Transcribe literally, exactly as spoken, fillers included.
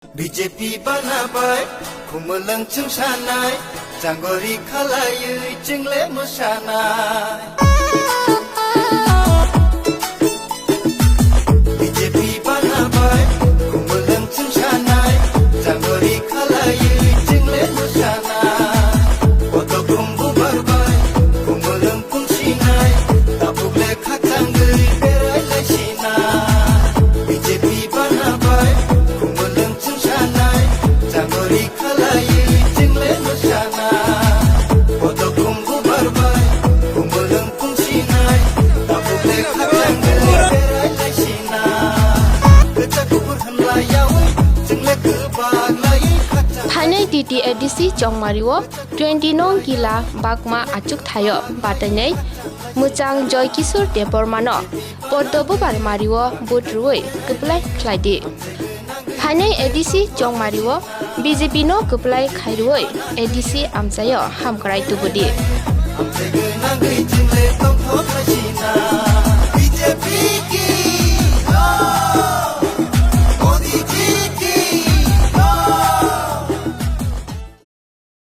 B J P bana bai khumulwng chwngsanai, changori khalaiwi chwngle mwsanai. B J P bana bai khumulwng chwngsanai, changori khalaiwi chwngle mwsanai. Koto khum bubar bai khumulwng pungsinai, tabuk le khachangwi berai laisinai. B J P bana bai khumulwng chwngsanai, changori khalaiwi chwngle mwsanai. Koto khum bubar bai khumulwng pungsinai, tabuk le khachangwi berai laisinai. Kwchak kubur hwnlaiyawi chwngle kwbak laiwi khachang. Thainai D T A D C Chongmario twenty nong kila bakma achuk thaio batainai mwchang Joy Kishore Debbarmano Poddo Bubar Mario vote rwui kwplai khlaidi. Thainai A D C Chongmario B J P no kwplai khairwui A D C amchaio hamkrai tubudi.